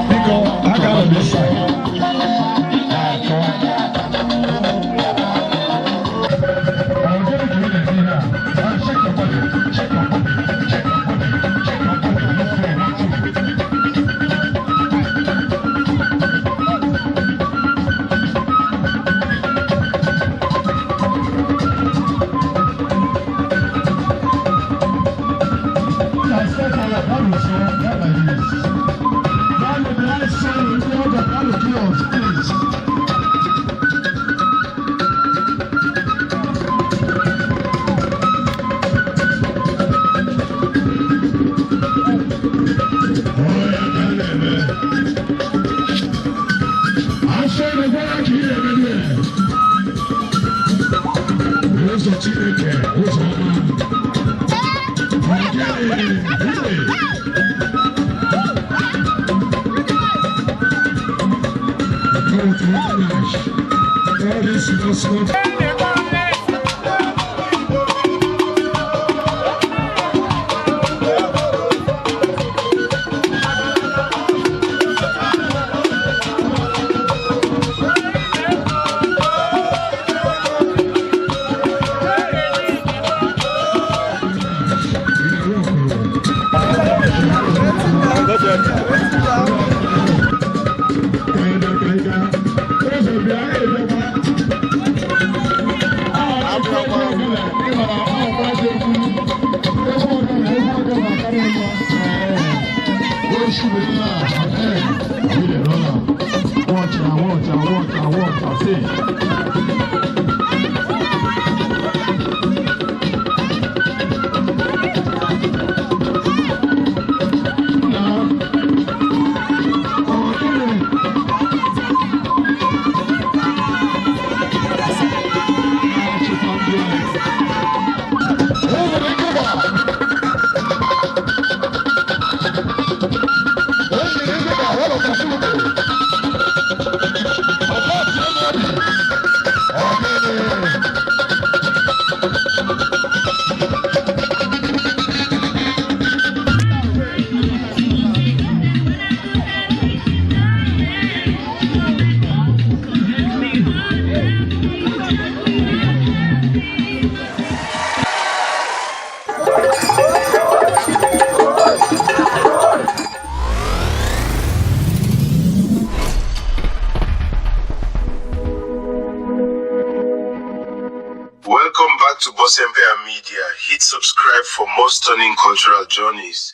Biko, agara m ịsa na-akọ. Ọ gịnị ka ị na-eme ihe a? Ah, shake your body, shake your body, shake your body, shake your body. Look there, one, two. I step forward, that is so, that like this. That will be nice, so you know that that will be yours, please. Afọ na-egwara ka ị na-eme ihe. Ụzọ Chineke, ụzọ ọma. All this small, small. Watch out, watch out, watch out, watch out, see. Now, okay. Welcome back to Boss Empire Media. Hit subscribe for more stunning cultural journeys.